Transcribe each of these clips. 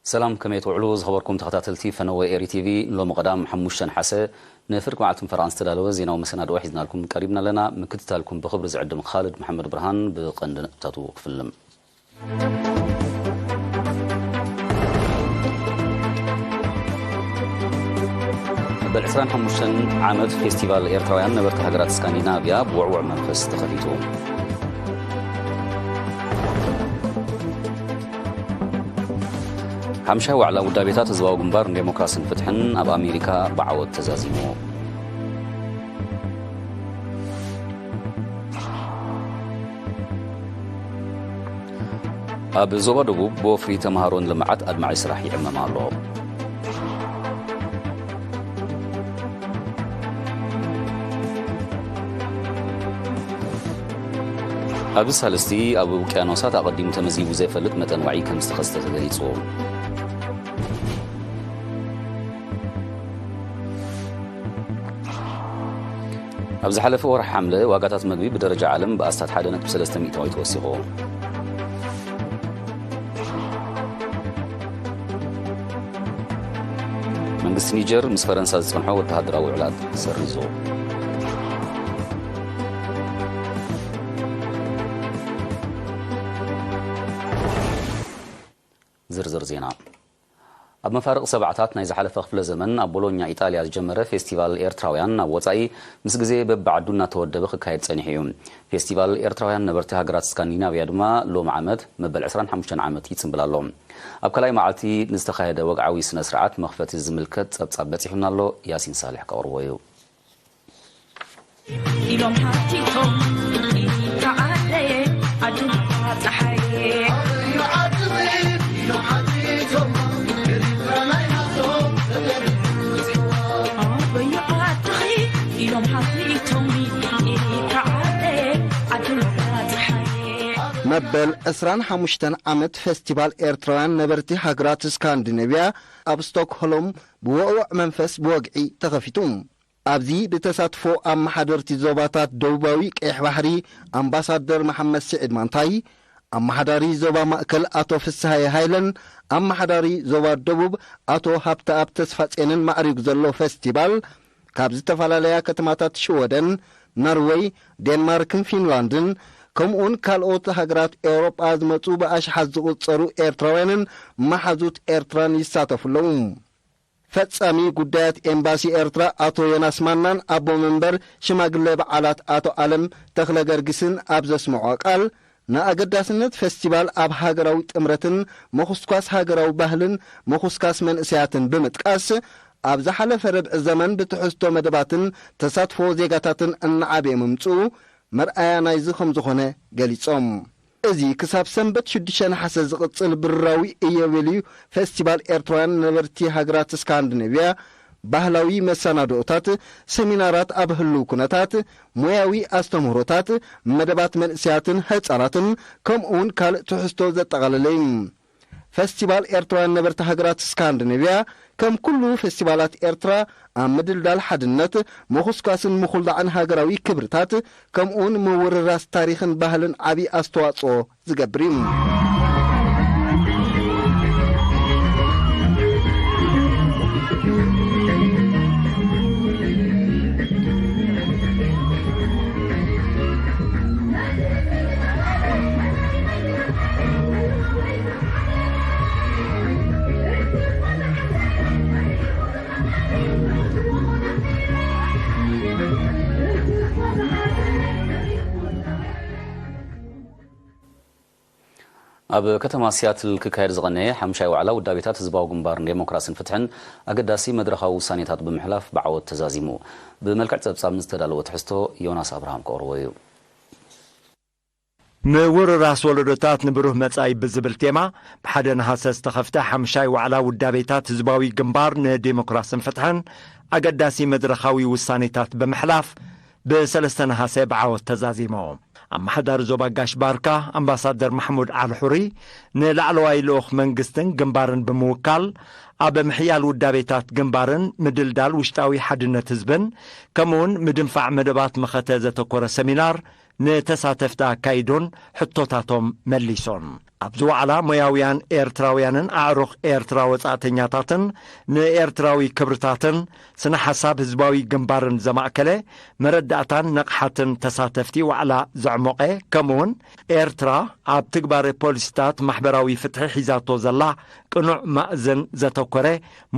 ሰላም፣ ከመይ ትውዕሉ ዝኸበርኩም ተኸታተልቲ ፈነወ ኤሪ ቲቪ? ሎሚ ቀዳም ሓሙሽተ ነሓሰ ንፍርቂ መዓልትን ፈረቓን ዝተዳለወ ዜናዊ መሰናድኦ ሒዝናልኩም ቀሪብና ኣለና። ምክትታልኩም ብኽብሪ ዝዕድም ካልድ መሓመድ ብርሃን። ብቐንዲ ነጥብታቱ ክፍልም። መበል ዕስራን ሓሙሽተን ዓመት ፌስቲቫል ኤርትራውያን ነበርቲ ሃገራት ስካንዲናቭያ ብውዕዉዕ መንፈስ ተኸፊቱ። ሓምሻይ ዋዕላ ውዳቤታት ህዝባዊ ግንባር ንዴሞክራስን ፍትሕን ኣብ ኣሜሪካ ብዓወት ተዛዚሙ። ኣብ ዞባ ደቡብ ብወፍሪ ተምሃሮን ልምዓት ኣድማዒ ስራሕ ይዕመም ኣሎ። ኣብዚ ሳልስቲ ኣብ ውቅያኖሳት ኣቐዲሙ ተመዝጊቡ ዘይፈልጥ መጠን ዋዒ ከም ዝተኸስተ ተገሊጹ። ኣብ ዝሓለፈ ወርሒ ሓምለ ዋጋታት መግቢ ብደረጃ ዓለም ብኣስታት ሓደ ነጥቢ ሰለስተ ሚእታዊት ወሲኹ። መንግስቲ ኒጀር ምስ ፈረንሳ ዝጸንሖ ወተሃደራዊ ውዕላት ሰሪዙ። ዝርዝር ዜና። ኣብ መፋርቕ ሰብዓታት ናይ ዝሓለፈ ክፍለ ዘመን ኣብ ቦሎኛ ኢጣልያ ዝጀመረ ፌስቲቫል ኤርትራውያን ኣብ ወጻኢ ምስ ግዜ በብዓዱ እናተወደበ ክካየድ ጸኒሑ እዩ። ፌስቲቫል ኤርትራውያን ነበርቲ ሃገራት ስካንዲናቭያ ድማ ሎሚ ዓመት መበል ዕስራን ሓሙሽተን ዓመት ይጽንብል ኣሎ። ኣብ ካልኣይ መዓልቲ ንዝተኻየደ ወግዓዊ ስነ ስርዓት መኽፈቲ ዝምልከት ጸብጻብ በጺሑና ኣሎ። ያሲን ሳልሕ ከቕርቦ እዩ። ኢሎም ሓቲቶም፣ ኢልካ ዓደየ፣ ዓድና ጸሓየ። ኣበይ ዓድኺ? ኢሎም ሓቲቶም፣ ኢልካ ዓደየ፣ ዓድና ጸሓየ። መበል ዕስራን ሓሙሽተን ዓመት ፌስቲቫል ኤርትራውያን ነበርቲ ሃገራት ስካንዲኔቭያ ኣብ ስቶክሆልም ብውዕውዕ መንፈስ ብወግዒ ተኸፊቱ። ኣብዚ ብተሳትፎ ኣመሓደርቲ ዞባታት ደቡባዊ ቀይሕ ባሕሪ ኣምባሳደር መሓመድ ስዒድ ማንታይ፣ ኣመሓዳሪ ዞባ ማእከል ኣቶ ፍስሃየ ሃይለን ኣመሓዳሪ ዞባ ደቡብ ኣቶ ሃብተኣብ ተስፋጼንን ማዕሪጉ ዘሎ ፌስቲቫል፣ ካብ ዝተፈላለያ ከተማታት ሽወደን፣ ኖርወይ፣ ዴንማርክን ፊንላንድን፣ ከምኡውን ካልኦት ሃገራት ኤውሮጳ ዝመጹ ብኣሽሓት ዝቑጸሩ ኤርትራውያንን መሓዙት ኤርትራን ይሳተፉ ኣለዉ። ፈጻሚ ጉዳያት ኤምባሲ ኤርትራ ኣቶ ዮናስ ማናን ኣቦ መንበር ሽማግለ በዓላት ኣቶ ኣለም ተኽለ ገርጊስን ኣብ ዘስምዖ ቃል፣ ንኣገዳስነት ፌስቲቫል ኣብ ሃገራዊ ጥምረትን ምኹስኳስ ሃገራዊ ባህልን ምኹስካስ መንእሰያትን ብምጥቃስ፣ ኣብ ዝሓለፈ ርብዒ ዘመን ብትሕዝቶ መደባትን ተሳትፎ ዜጋታትን እናዓበየ ምምጽኡ መርኣያ ናይዚ ከም ዝኾነ ገሊጾም። እዚ ክሳብ ሰንበት ሽዱሽተ ነሓሰ ዝቕጽል ብርራዊ ኢዮቤልዩ ፌስቲቫል ኤርትራውያን ነበርቲ ሃገራት ስካንዲኔቭያ፣ ባህላዊ መሰናድኦታት፣ ሰሚናራት ኣብ ህሉው ኩነታት፣ ሞያዊ ኣስተምህሮታት፣ መደባት መንእሰያትን ህጻናትን፣ ከምኡውን ካልእ ትሕዝቶ ዘጠቓለለ እዩ። ፈስቲቫል ኤርትራውያን ነበርቲ ሃገራት ስካንዲኔቭያ፣ ከም ኩሉ ፈስቲቫላት ኤርትራ፣ ኣብ ምድልዳል ሓድነት፣ ምኹስኳስን ምኹልዳዕን ሃገራዊ ክብርታት፣ ከምኡውን ምውርራስ ታሪኽን ባህልን ዓቢ ኣስተዋጽኦ ዝገብር እዩ። ኣብ ከተማ ሲያትል ክካየድ ዝቐነየ ሓምሻይ ዋዕላ ውዳቤታት ህዝባዊ ግንባር ንዴሞክራስን ፍትሕን ኣገዳሲ መድረኻዊ ውሳኔታት ብምሕላፍ ብዓወት ተዛዚሙ። ብመልክዕ ጸብጻብ ንዝተዳለወ ትሕዝቶ ዮናስ ኣብርሃም ከቕርቦ እዩ። ምውርራስ ወለዶታት ንብሩህ መጻኢ ብዝብል ቴማ ብሓደ ነሓሰ ዝተኸፍተ ሓምሻይ ዋዕላ ውዳቤታት ህዝባዊ ግንባር ንዴሞክራስን ፍትሕን ኣገዳሲ መድረኻዊ ውሳኔታት ብምሕላፍ ብሰለስተ ነሓሰ ብዓወት ተዛዚሙ። ኣመሓዳሪ ዞባ ጋሽ ባርካ ኣምባሳደር ማሕሙድ ዓሊ ሑሪ ንላዕለዋይ ልኡኽ መንግስትን ግንባርን ብምውካል ኣብ ምሕያል ውዳቤታት ግንባርን ምድልዳል ውሽጣዊ ሓድነት ህዝብን ከምኡውን ምድንፋዕ መደባት መኸተ ዘተኮረ ሰሚናር ንተሳተፍቲ ኣካይዶን ሕቶታቶም መሊሶን። ኣብዚ ዋዕላ ሞያውያን ኤርትራውያንን ኣዕሩኽ ኤርትራ ወጻእተኛታትን ንኤርትራዊ ክብርታትን ስነ ሓሳብ ህዝባዊ ግንባርን ዘማእከለ መረዳእታን ነቕሓትን ተሳተፍቲ ዋዕላ ዘዕሞቐ፣ ከምኡውን ኤርትራ ኣብ ትግባረ ፖሊሲታት ማሕበራዊ ፍትሒ ሒዛቶ ዘላ ቅኑዕ ማእዝን ዘተኮረ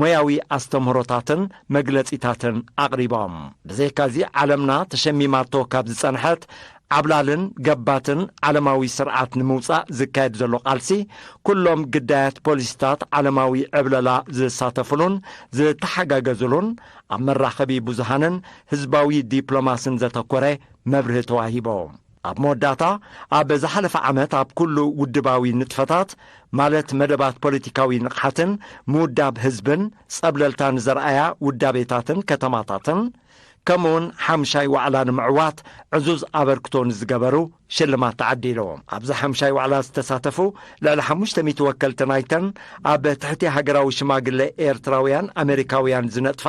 ሞያዊ ኣስተምህሮታትን መግለጺታትን ኣቕሪቦም። ብዘይካዚ ዓለምና ተሸሚማቶ ካብ ዝጸንሐት ዓብላልን ገባትን ዓለማዊ ስርዓት ንምውጻእ ዝካየድ ዘሎ ቃልሲ፣ ኩሎም ግዳያት ፖሊሲታት ዓለማዊ ዕብለላ ዝሳተፉሉን ዝተሓጋገዙሉን፣ ኣብ መራኸቢ ብዙሃንን ህዝባዊ ዲፕሎማስን ዘተኮረ መብርሂ ተዋሂቦ። ኣብ መወዳእታ፣ ኣብ ዝሓለፈ ዓመት ኣብ ኩሉ ውድባዊ ንጥፈታት፣ ማለት መደባት ፖለቲካዊ ንቕሓትን ምውዳብ ህዝብን፣ ጸብለልታ ንዘርኣያ ውዳቤታትን ከተማታትን፣ ከምኡውን ሓምሻይ ዋዕላ ንምዕዋት ዕዙዝ ኣበርክቶ ንዝገበሩ ሽልማት ተዓዲሉ። ኣብዚ ሓምሻይ ዋዕላ ዝተሳተፉ ልዕሊ ሓሙሽተ ሚእቲ ወከልቲ ናይተን ኣብ ትሕቲ ሃገራዊ ሽማግለ ኤርትራውያን ኣሜሪካውያን ዝነጥፋ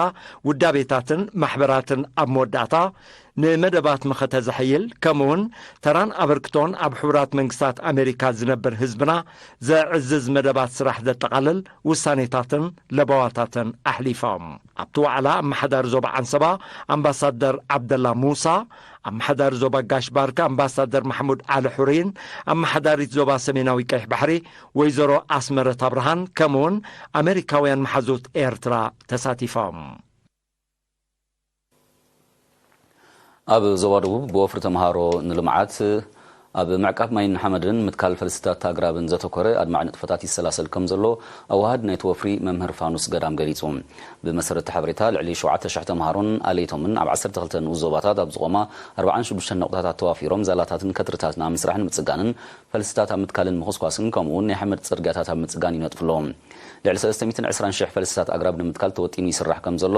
ውዳቤታትን ማሕበራትን፣ ኣብ መወዳእታ ንመደባት መኸተ ዘሐይል፣ ከምኡውን ተራን ኣበርክቶን ኣብ ሕቡራት መንግስታት ኣሜሪካ ዝነብር ህዝብና ዘዕዝዝ መደባት ስራሕ ዘጠቓልል ውሳኔታትን ለበዋታትን ኣሕሊፎም። ኣብቲ ዋዕላ ኣመሓዳሪ ዞባ ዓንሰባ ኣምባሳደር ዓብደላ ሙሳ፣ ኣመሓዳሪ ዞባ ጋሽ ባርካ ኣምባሳደር ማሕሙድ ዓሊ ሑሪን፣ ኣመሓዳሪት ዞባ ሰሜናዊ ቀይሕ ባሕሪ ወይዘሮ ኣስመረት ኣብርሃን፣ ከምኡውን ኣሜሪካውያን መሓዙት ኤርትራ ተሳቲፎም። ኣብ ዞባ ደቡብ ብወፍሪ ተምሃሮ ንልምዓት ኣብ ምዕቃብ ማይን ሓመድን ምትካል ፈልስታት ኣግራብን ዘተኮረ ኣድማዒ ንጥፈታት ይሰላሰል ከም ዘሎ ኣዋሃድ ናይቲ ወፍሪ መምህር ፋኑስ ገዳም ገሊጹ። ብመሰረት እቲ ሓበሬታ፣ ልዕሊ ሸውዓተ ሽሕ ተምሃሮን ኣለይቶምን ኣብ ዓሰርተ ክልተ ንኡስ ዞባታት ኣብ ዝቖማ ኣርባዓን ሽዱሽተን ነቑጣታት ተዋፊሮም ዛላታትን ከትርታትን ኣብ ምስራሕን ምጽጋንን ፈልስታት ኣብ ምትካልን ምኹስኳስን ከምኡውን ናይ ሓመድ ጽርግያታት ኣብ ምጽጋን ይነጥፉ ኣለዉ። ልዕሊ ሰለስተ ሚእትን ዕስራን ሽሕ ፈልስታት ኣግራብ ንምትካል ተወጢኑ ይስራሕ ከም ዘሎ፣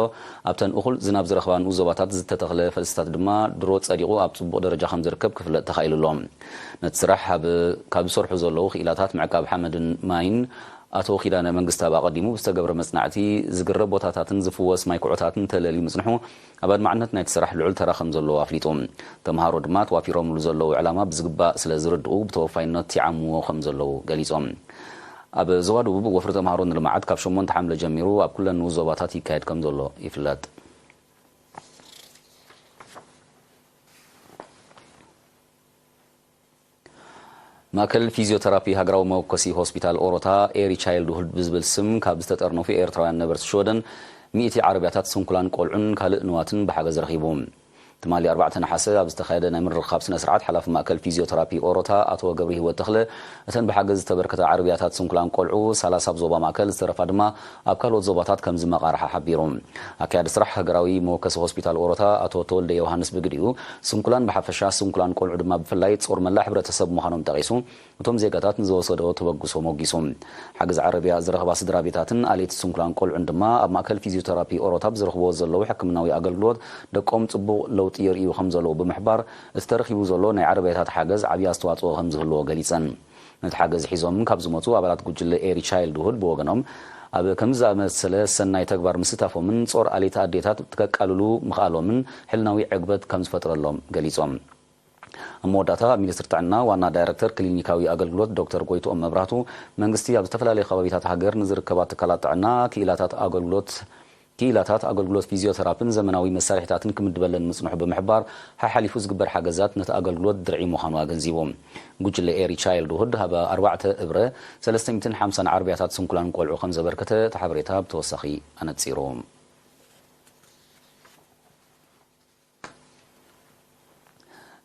ኣብተን እኹል ዝናብ ዝረኽባ ንኡስ ዞባታት ዝተተኽለ ፈልስታት ድማ ድሮ ጸዲቑ ኣብ ጽቡቕ ደረጃ ከም ዝርከብ ክፍለጥ ተኻኢሉ ኣሎ። ነቲ ስራሕ ኣብ፣ ካብ ዝሰርሑ ዘለዉ ክኢላታት ምዕቃብ ሓመድን ማይን ኣቶ ኪዳነ መንግስተኣብ ኣቐዲሙ ብዝተገብረ መጽናዕቲ፣ ዝግረብ ቦታታትን ዝፍወስ ማይ ኩዖታትን ተለልዩ ምጽንሑ ኣብ ኣድማዕነት ናይቲ ስራሕ ልዑል ተራ ከም ዘለዎ ኣፍሊጡ። ተምሃሮ ድማ ተዋፊሮምሉ ዘለዉ ዕላማ ብዝግባእ ስለ ዝርድኡ ብተወፋይነት ይዓምዎ ከም ዘለዉ ገሊጾም። ኣብ ዞባ ደቡብ ወፍሪ ተምሃሮ ንልምዓት ካብ ሸሞንተ ሓምለ ጀሚሩ ኣብ ኩለን ንኡስ ዞባታት ይካየድ ከም ዘሎ ይፍለጥ። ማእከል ፊዚዮተራፒ ሃገራዊ መወከሲ ሆስፒታል ኦሮታ ኤሪ ቻይልድሁድ ብዝብል ስም ካብ ዝተጠርነፉ ኤርትራውያን ነበርቲ ሽወደን ሚእቲ ዓረብያታት ስንኩላን ቆልዑን ካልእ ንዋትን ብሓገዝ ረኺቡ። ትማሊ ኣርባዕተ ነሓሰ ኣብ ዝተኻየደ ናይ ምርኻብ ስነ ስርዓት፣ ሓላፊ ማእከል ፊዚዮተራፒ ኦሮታ ኣቶ ገብረ ህይወት ተኽለ፣ እተን ብሓገዝ ዝተበርከታ ዓረብያታት ስንኩላን ቆልዑ፣ ሰላሳ ኣብ ዞባ ማእከል፣ ዝተረፋ ድማ ኣብ ካልኦት ዞባታት ከም ዝመቓርሓ ሓቢሩ። ኣካያዲ ስራሕ ሃገራዊ መወከሲ ሆስፒታል ኦሮታ ኣቶ ተወልደ ዮሃንስ ብግዲኡ፣ ስንኩላን ብሓፈሻ፣ ስንኩላን ቆልዑ ድማ ብፍላይ ጾር መላእ ሕብረተሰብ ምዃኖም ጠቒሱ፣ እቶም ዜጋታት ንዝወሰድኦ ተበግሶ ሞጊሱ። ሓገዝ ዓረብያ ዝረኽባ ስድራ ቤታትን ኣለይቲ ስንኩላን ቆልዑን ድማ ኣብ ማእከል ፊዚዮተራፒ ኦሮታ ኣብ ዝረኽብዎ ዘለዉ ሕክምናዊ ኣገልግሎት ደቆም ጽቡቕ ለውጢ የርእዩ ከም ዘለዉ ብምሕባር፣ እቲ ተረኺቡ ዘሎ ናይ ዓረብያታት ሓገዝ ዓብዪ ኣስተዋጽኦ ከም ዝህልዎ ገሊጸን። ነቲ ሓገዝ ሒዞም ካብ ዝመጹ ኣባላት ጉጅለ ኤሪ ቻይልድሁድ ብወገኖም፣ ኣብ ከምዚ ዝኣመሰለ ሰናይ ተግባር ምስታፎምን ጾር ኣለይቲ ኣዴታት ከቃልሉ ምኽኣሎምን ሕልናዊ ዕግበት ከም ዝፈጥረሎም ገሊጾም። ኣብ መወዳእታ፣ ሚኒስትሪ ጥዕና ዋና ዳይረክተር ክሊኒካዊ ኣገልግሎት ዶክተር ጎይትኦም መብራህቱ፣ መንግስቲ ኣብ ዝተፈላለዩ ከባቢታት ሃገር ንዝርከባ ትካላት ጥዕና ክኢላታት ኣገልግሎት ክኢላታት ኣገልግሎት ፊዚዮተራፒን ዘመናዊ መሳርሒታትን ክምድበለን ምጽንሑ ብምሕባር፣ ሓሓሊፉ ዝግበር ሓገዛት ነቲ ኣገልግሎት ድርዒ ምዃኑ ኣገንዚቡ። ጉጅለ ኤሪ ቻይልድሁድ ኣብ ኣርባዕተ እብረ ሰለስተ ሚእትን ሓምሳን ዓረብያታት ስንኩላን ቆልዑ ከም ዘበርከተ እቲ ሓበሬታ ብተወሳኺ ኣነጺሩ።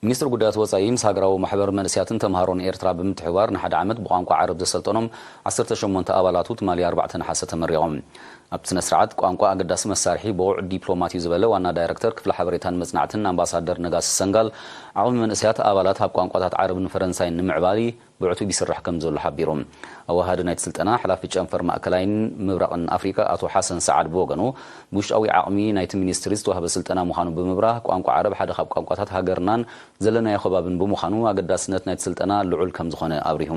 ሚኒስትሪ ጉዳያት ወጻኢ ምስ ሃገራዊ ማሕበር መንእሰያትን ተምሃሮን ኤርትራ ብምትሕብባር ንሓደ ዓመት ብቋንቋ ዓረብ ዘሰልጠኖም ዓሰርተ ሸሞንተ ኣባላቱ ትማሊ ኣርባዕተ ነሓሰ ተመሪቖም። ኣብቲ ስነ ስርዓት፣ ቋንቋ ኣገዳሲ መሳርሒ ብቑዕ ዲፕሎማት እዩ ዝበለ ዋና ዳይረክተር ክፍሊ ሓበሬታን መጽናዕትን ኣምባሳደር ነጋሲ ሰንጋል፣ ዓቕሚ መንእሰያት ኣባላት ኣብ ቋንቋታት ዓረብን ፈረንሳይን ንምዕባሊ ብዕቱብ ይስራሕ ከም ዘሎ ሓቢሩ። ኣወሃዲ ናይቲ ስልጠና፣ ሓላፊ ጨንፈር ማእከላይን ምብራቕን ኣፍሪቃ ኣቶ ሓሰን ሰዓድ ብወገኑ፣ ብውሽጣዊ ዓቕሚ ናይቲ ሚኒስትሪ ዝተዋህበ ስልጠና ምዃኑ ብምብራህ፣ ቋንቋ ዓረብ ሓደ ካብ ቋንቋታት ሃገርናን ዘለናዮ ከባብን ብምዃኑ፣ ኣገዳስነት ናይቲ ስልጠና ልዑል ከም ዝኾነ ኣብሪሁ።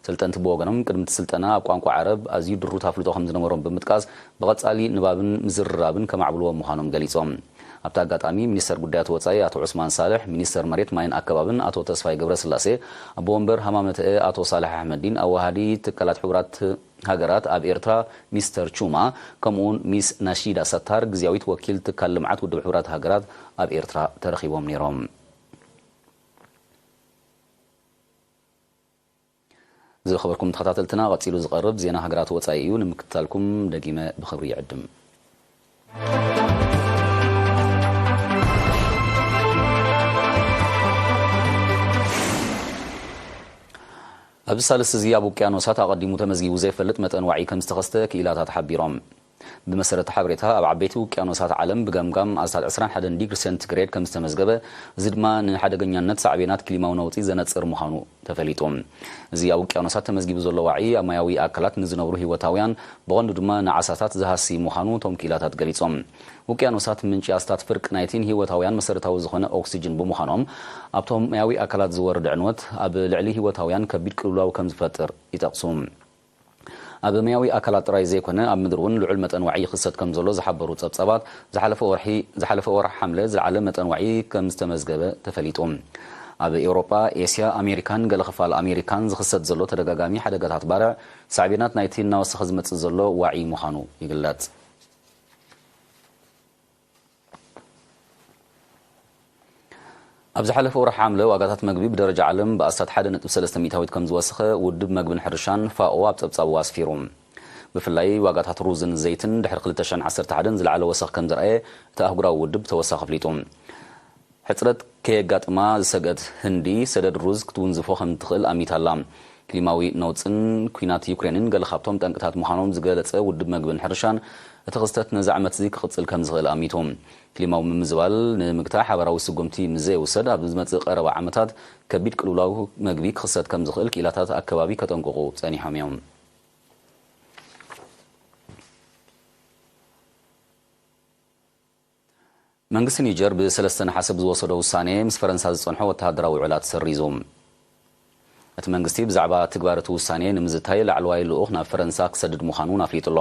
ሰልጠንቲ ብወገኖም፣ ቅድሚ እቲ ስልጠና ኣብ ቋንቋ ዓረብ ኣዝዩ ድሩት ኣፍልጦ ከም ዝነበሮም ብምጥቃስ፣ ብቐጻሊ ንባብን ምዝርራብን ከማዕብልዎ ምዃኖም ገሊጾም። ኣብቲ ኣጋጣሚ ሚኒስተር ጉዳያት ወጻኢ ኣቶ ዑስማን ሳልሕ፣ ሚኒስተር መሬት ማይን ኣከባብን ኣቶ ተስፋይ ገብረስላሴ፣ ኣቦ ወንበር ሃማመተአ ኣቶ ሳልሕ ኣሕመዲን፣ ኣዋሃዲ ትካላት ሕቡራት ሃገራት ኣብ ኤርትራ ሚስተር ቹማ፣ ከምኡውን ሚስ ናሺዳ ሳታር፣ ግዝያዊት ወኪል ትካል ልምዓት ውድብ ሕቡራት ሃገራት ኣብ ኤርትራ ተረኺቦም ነይሮም። ዝኸበርኩም ተኸታተልትና፣ ቀጺሉ ዝቐርብ ዜና ሃገራት ወጻኢ እዩ። ንምክትታልኩም ደጊመ ብኽብሪ ይዕድም። ኣብዚ ሳልስቲ እዚ ኣብ ውቅያኖሳት ኣቐዲሙ ተመዝጊቡ ዘይፈልጥ መጠን ዋዒ ከም ዝተኸስተ ክኢላታት ሓቢሮም። ብመሰረት ሓበሬታ፣ ኣብ ዓበይቲ ውቅያኖሳት ዓለም ብገምጋም ኣስታት ዕስራን ሓደን ዲግሪ ሴንቲግሬድ ከም ዝተመዝገበ፣ እዚ ድማ ንሓደገኛነት ሳዕቤናት ክሊማዊ ነውጺ ዘነጽር ምዃኑ ተፈሊጡ። እዚ ኣብ ውቅያኖሳት ተመዝጊቡ ዘሎ ዋዒ፣ ኣብ ማያዊ ኣካላት ንዝነብሩ ህይወታውያን፣ ብቐንዱ ድማ ንዓሳታት ዝሃሲ ምዃኑ እቶም ክኢላታት ገሊጾም። ውቅያኖሳት ምንጪ ኣስታት ፍርቂ ናይቲን ህይወታውያን መሰረታዊ ዝኾነ ኦክሲጅን ብምዃኖም፣ ኣብቶም ማያዊ ኣካላት ዝወርድ ዕንወት ኣብ ልዕሊ ህይወታውያን ከቢድ ቅልውላው ከም ዝፈጥር ይጠቕሱ። ኣብ ማያዊ ኣካላት ጥራይ ዘይኮነ፣ ኣብ ምድሪ እውን ልዑል መጠን ዋዒ ይኽሰት ከም ዘሎ ዝሓበሩ ጸብጻባት፣ ዝሓለፈ ወርሒ፣ ዝሓለፈ ወርሒ ሓምለ ዝለዓለ መጠን ዋዒ ከም ዝተመዝገበ ተፈሊጡ። ኣብ ኤውሮጳ፣ ኤስያ፣ ኣሜሪካን ገለ ክፋል ኣሜሪካን ዝኽሰት ዘሎ ተደጋጋሚ ሓደጋታት ባርዕ፣ ሳዕቤናት ናይቲ እናወሰኸ ዝመጽእ ዘሎ ዋዒ ምዃኑ ይግለጽ። ኣብ ዝሓለፈ ወርሒ ሓምለ፣ ዋጋታት መግቢ ብደረጃ ዓለም ብኣስታት ሓደ ነጥቢ ሰለስተ ሚእታዊት ከም ዝወሰኸ ውድብ መግብን ሕርሻን፣ ፋኦ፣ ኣብ ጸብጻቡ ኣስፊሩ። ብፍላይ ዋጋታት ሩዝን ዘይትን ድሕሪ ክልተ ሽሕን ዓሰርተ ሓደን ዝለዓለ ወሰኽ ከም ዘርኣየ እቲ ኣህጉራዊ ውድብ ተወሳኺ ኣፍሊጡ። ሕጽረት ከየጋጥማ ዝሰግአት ህንዲ፣ ሰደድ ሩዝ ክትውንዝፎ ከም ትኽእል ኣሚታ ኣላ። ክሊማዊ ነውጽን ኲናት ዩክሬንን ገለ ካብቶም ጠንቅታት ምዃኖም ዝገለጸ ውድብ መግብን ሕርሻን፣ እቲ ክስተት ነዚ ዓመት እዚ ክቕጽል ከም ዝኽእል ኣሚቱ። ክሊማዊ ምምዝባል ንምግታእ ሓባራዊ ስጉምቲ ምስ ዘይውሰድ፣ ኣብ ዝመጽእ ቀረባ ዓመታት ከቢድ ቅልውላው መግቢ ክኽሰት ከም ዝኽእል ክኢላታት ኣከባቢ ከጠንቅቑ ጸኒሖም እዮም። መንግስቲ ኒጀር ብሰለስተ ነሓሰ ብዝወሰዶ ውሳኔ፣ ምስ ፈረንሳ ዝጸንሖ ወተሃደራዊ ውዕላት ሰሪዙ። እቲ መንግስቲ ብዛዕባ ትግባር እቲ ውሳኔ ንምዝታይ ላዕለዋይ ልኡኽ ናብ ፈረንሳ ክሰድድ ምዃኑ እውን ኣፍሊጡ ኣሎ።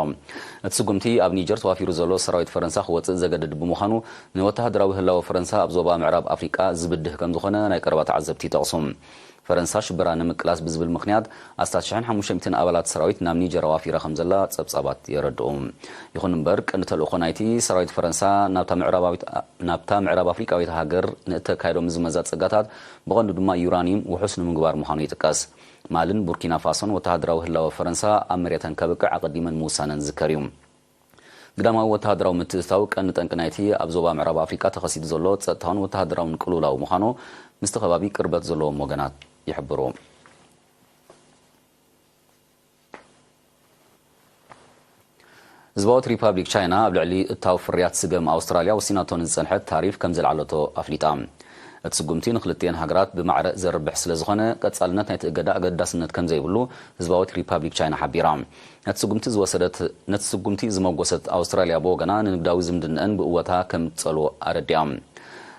እቲ ስጉምቲ ኣብ ኒጀር ተዋፊሩ ዘሎ ሰራዊት ፈረንሳ ክወጽእ ዘገድድ ብምዃኑ፣ ንወተሃደራዊ ህላወ ፈረንሳ ኣብ ዞባ ምዕራብ ኣፍሪቃ ዝብድህ ከም ዝኾነ ናይ ቀረባ ተዓዘብቲ ይጠቕሱ። ፈረንሳ ሽበራ ንምቅላስ ብዝብል ምኽንያት ኣስታት ሽሕን ሓሙሽተ ሚእትን ኣባላት ሰራዊት ናብ ኒጀር ኣዋፊራ ከም ዘላ ጸብጻባት የረድኡ። ይኹን እምበር፣ ቀንዲ ተልእኾ ናይቲ ሰራዊት ፈረንሳ ናብታ ምዕራባዊት፣ ናብታ ምዕራብ ኣፍሪቃዊት ሃገር ንእተካየዶም ዝመዛ ጸጋታት፣ ብቐንዱ ድማ ዩራኒየም ውሑስ ንምግባር ምዃኑ ይጥቀስ። ማልን ቡርኪና ፋሶን ወተሃደራዊ ህላወ ፈረንሳ ኣብ መሬተን ከብቅዕ ኣቐዲመን ምውሳነን ዝዝከር እዩ። ግዳማዊ ወተሃደራዊ ምትእትታው ቀንዲ ጠንቂ ናይቲ ኣብ ዞባ ምዕራብ ኣፍሪቃ ተኸሲቱ ዘሎ ጸጥታውን ወተሃደራውን ቅልውላው ምዃኑ ምስቲ ከባቢ ቅርበት ዘለዎም ወገናት ይሕብሩ። ህዝባዊት ሪፓብሊክ ቻይና ኣብ ልዕሊ እታው ፍርያት ስገም ኣውስትራልያ ወሲናቶ ንዝጸንሐት ታሪፍ ከም ዘልዓለቶ ኣፍሊጣ። እቲ ስጉምቲ ንክልቲኤን ሃገራት ብማዕረ ዘርብሕ ስለ ዝኾነ፣ ቀጻልነት ናይቲ እገዳ ኣገዳስነት ከም ዘይብሉ ህዝባዊት ሪፓብሊክ ቻይና ሓቢራ። ነቲ ስጉምቲ ዝወሰደት፣ ነቲ ስጉምቲ ዝመጎሰት ኣውስትራልያ ብወገና፣ ንንግዳዊ ዝምድናኣን ብእወታ ከም ትጸልዎ ኣረዲኣ።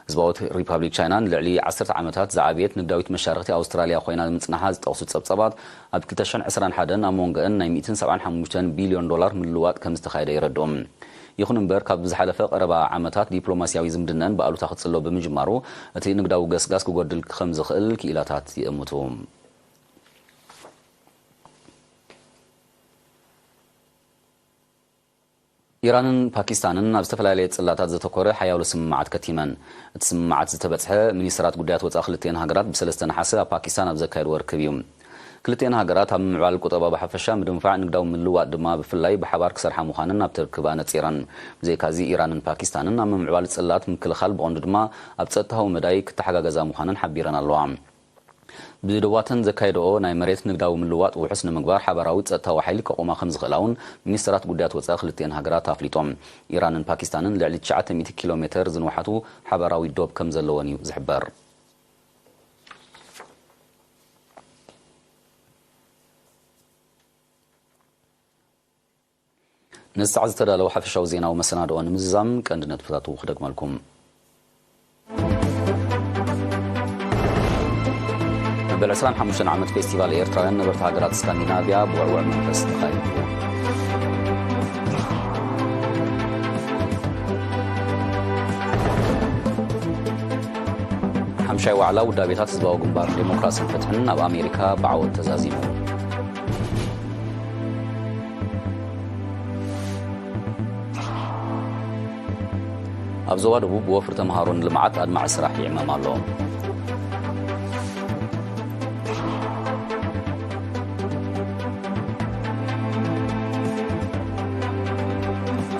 ህዝባዊት ሪፓብሊክ ቻይና ንልዕሊ ዓሰርተ ዓመታት ዝዓበየት ንግዳዊት መሻርኽቲ ኣውስትራልያ ኮይና ምጽናሓ ዝጠቕሱ ጸብጻባት፣ ኣብ ክልተ ሽሕን ዕስራን ሓደን ኣብ መንጎኣን ናይ ሚእትን ሰብዓን ሓሙሽተን ቢልዮን ዶላር ምልውዋጥ ከም ዝተኻየደ የረድኡ። ይኹን እምበር፣ ካብ ዝሓለፈ ቀረባ ዓመታት ዲፕሎማስያዊ ዝምድናኣን ብኣሉታ ክጽሎ ብምጅማሩ፣ እቲ ንግዳዊ ገስጋስ ክጎድል ከም ዝኽእል ክኢላታት ይእምቱ። ኢራንን ፓኪስታንን ኣብ ዝተፈላለየ ጽላታት ዘተኮረ ሓያሎ ስምምዓት ከቲመን። እቲ ስምምዓት ዝተበጽሐ፣ ሚኒስትራት ጉዳያት ወጻኢ ክልቲኤን ሃገራት ብሰለስተ ነሓሰ ኣብ ፓኪስታን ኣብ ዘካየድዎ ርክብ እዩ። ክልቲኤን ሃገራት ኣብ ምምዕባል ቁጠባ ብሓፈሻ፣ ምድንፋዕ ንግዳዊ ምልውዋጥ ድማ ብፍላይ ብሓባር ክሰርሓ ምዃነን ኣብቲ ርክብ ኣነጺረን። ብዘይካዚ፣ ኢራንን ፓኪስታንን ኣብ ምምዕባል ጽላት ምክልኻል፣ ብቐንዱ ድማ ኣብ ጸጥታዊ መዳይ፣ ክተሓጋገዛ ምዃነን ሓቢረን ኣለዋ። ብደዋተን ዘካየደኦ ናይ መሬት ንግዳዊ ምልዋጥ ውሑስ ንምግባር፣ ሓባራዊ ጸጥታዊ ሓይሊ ከቑማ ከም ዝኽእላ እውን ሚኒስትራት ጉዳያት ወጻኢ ክልቲኤን ሃገራት ኣፍሊጦም። ኢራንን ፓኪስታንን ልዕሊ ትሽዓተ ሚእቲ ኪሎ ሜተር ዝንውሓቱ ሓባራዊ ዶብ ከም ዘለወን እዩ ዝሕበር። ነዚ ሰዓት ዝተዳለወ ሓፈሻዊ ዜናዊ መሰናድኦ ንምዝዛም ቀንዲ ነጥብታቱ ክደግመልኩም። መበል ዕስራን ሓሙሽተን ዓመት ፌስቲቫል ኤርትራውያን ነበርቲ ሃገራት ስካንዲናቭያ ብውዕውዕ መንፈስ ተኻይዱ። ሻይ ዋዕላ ውዳቤታት ህዝባዊ ግንባር ዴሞክራስን ፍትሕን ኣብ ኣሜሪካ ብዓወት ተዛዚሙ። ኣብ ዞባ ደቡብ ወፍሪ ተምሃሮ ንልምዓት ኣድማዒ ስራሕ ይዕመም ኣሎ።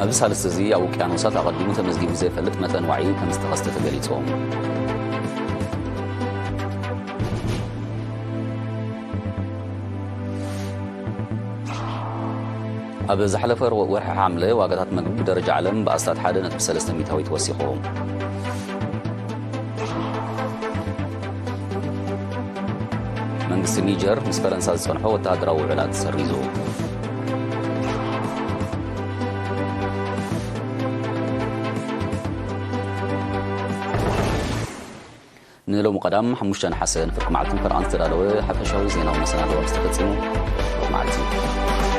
ኣብዚ ሳልስቲ እዚ ኣብ ውቅያኖሳት ኣቐዲሙ ተመዝጊቡ ዘይፈልጥ መጠን ዋዒ ከም ዝተኸስተ ተገሊጹ። ኣብ ዝሓለፈ ወርሒ ሓምለ ዋጋታት መግቢ ብደረጃ ዓለም ብኣስታት ሓደ ነጥቢ ሰለስተ ሚእታዊት ወሲኹ። መንግስቲ ኒጀር ምስ ፈረንሳ ዝጸንሖ ወተሃደራዊ ውዕላት ሰሪዙ። ንሎሚ ቀዳም ሓሙሽተ ነሓሰ ንፍርቂ መዓልትን ፈረቓን ዝተዳለወ ሓፈሻዊ ዜናዊ መሰናዶ ኣብዚ ተፈጺሙ። ርሑቕ መዓልቲ።